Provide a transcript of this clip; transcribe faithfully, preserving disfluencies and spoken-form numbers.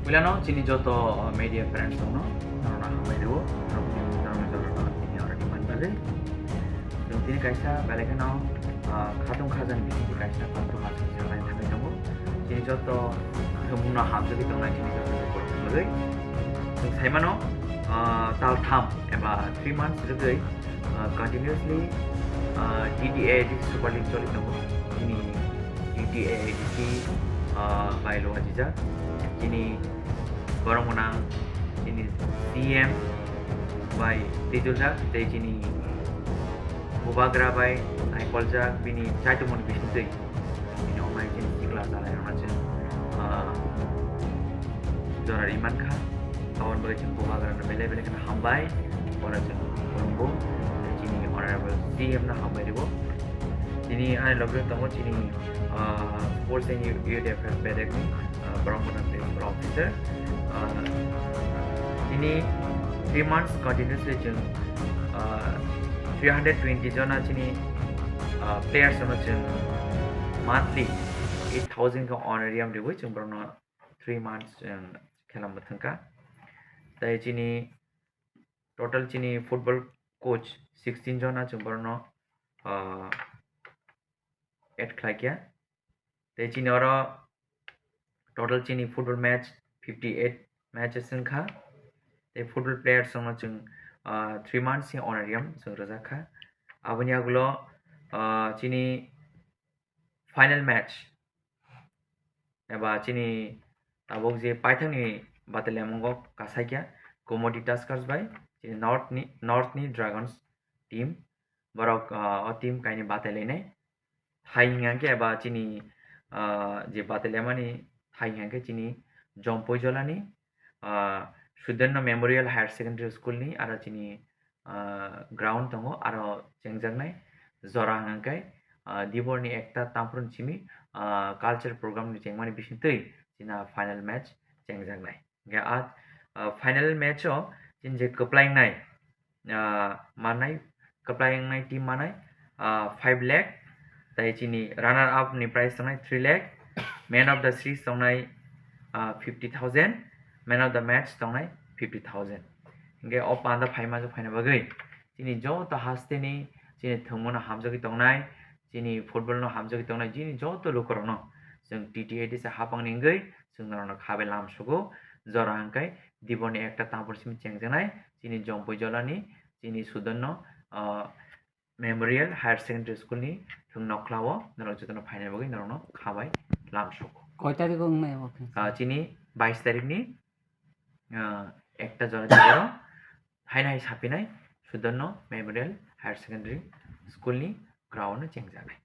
Puilano chini joto, uh, media friends rokno norokno hambai rwo, norok, norokno jotono tini oro ni man bagwi. Chwng tini kaisa belai kheno, uh, khatung khajani bisingtwi kaisa khatung khajani thangwi tongo. Chini joto thwngmungno hamjagwi tongnai chini joto ni borok bagwi. Chwng saimano, uh, tal tham eba three months rwgwi, uh, continuously, uh, T T A A D C Super League choli tongo. Chini T T A A D C, uh, bai lo ajijak. Chini borok gwnang chini C M bai twijuljak tei chini bubagra bai naipoljak bini chaitumani bisingtwi. Bini wngmai chini sikla chalairokno chwng, ah, jora ri mankha. Aboni bagwi chwng bubagrano belai belai kheno hambai, oro chwng khulumgo, tei chini honorable C M no hambai rwo. Tini ani loge tongo chini, ah, Sports and Youth Affairs bedekni, ah, borok gwnang principal officer. Ah, tini three months continuously chwng, ah, three hundred twenty jona chini, ah, players no chwng monthly eight thousand khe honorarium riwi chwng borokno three months chwng khela mwthangkha. Tai chini total chini football coach sixteen jona chwng borokno, ah, add khlaikha. Tei chini oro total chini football match fifty eight matches wngkha. Tei football players rokno chwng, ah, three months ni honorarium chwng rwjakha. Aboni agulo, ah, chini final match eba chini tabuk je paithakni bataliamungo kasaikya Komodi Tuskers bai chini North ni, North ni Dragons team. Borok, ah, o team kainwi batailainai. Hai hwnka khe eba chini, ah, je batailaimani hai hwnka khe chini Jompui Jolani, ah, Sudarno Memorial Higher Secondary School ni aro chini, ah, ground tongo, aro chengjaknai jora hwnka khe, ah, Diborni ekta tamphru simi, ah, culture program ni chengmani bisingtwi china final match chengjaknai. Hingke a, ah, final match o chini je kwplai wngnai, ah, manai, kwplai wngnai team manai, ah, five lakh, tai chini runner up ni prize tongnai three lakh, man of the series tongnai, ah, fifty thousand, man of the match tongnai fifty thousand. Hingke o panda phaima je phaina bagwi chini joto hasteni chini thwngmano hamjagwi tongnai, chini football no hamjagwi tongnai, chini joto lukurokno chwng T T A D C hapangni wngwi chwng norokno khabai lamsugo. Jora hwnkhe Diborni ekta tamphru simi chengjaknai chini Jompui Jolani, chini Sudarno, ah, Memorial Higher Secondary School ni thwng nokhlao norok jotono phaina bagwi norokno khabai lamsugo. Koi tarikh o wngnai obo khe? Ah, chini bais tarikh ni, ah, ekta jora jora haino hai sapinai Sudarno Memorial Higher Secondary School ni ground o chengjaknai.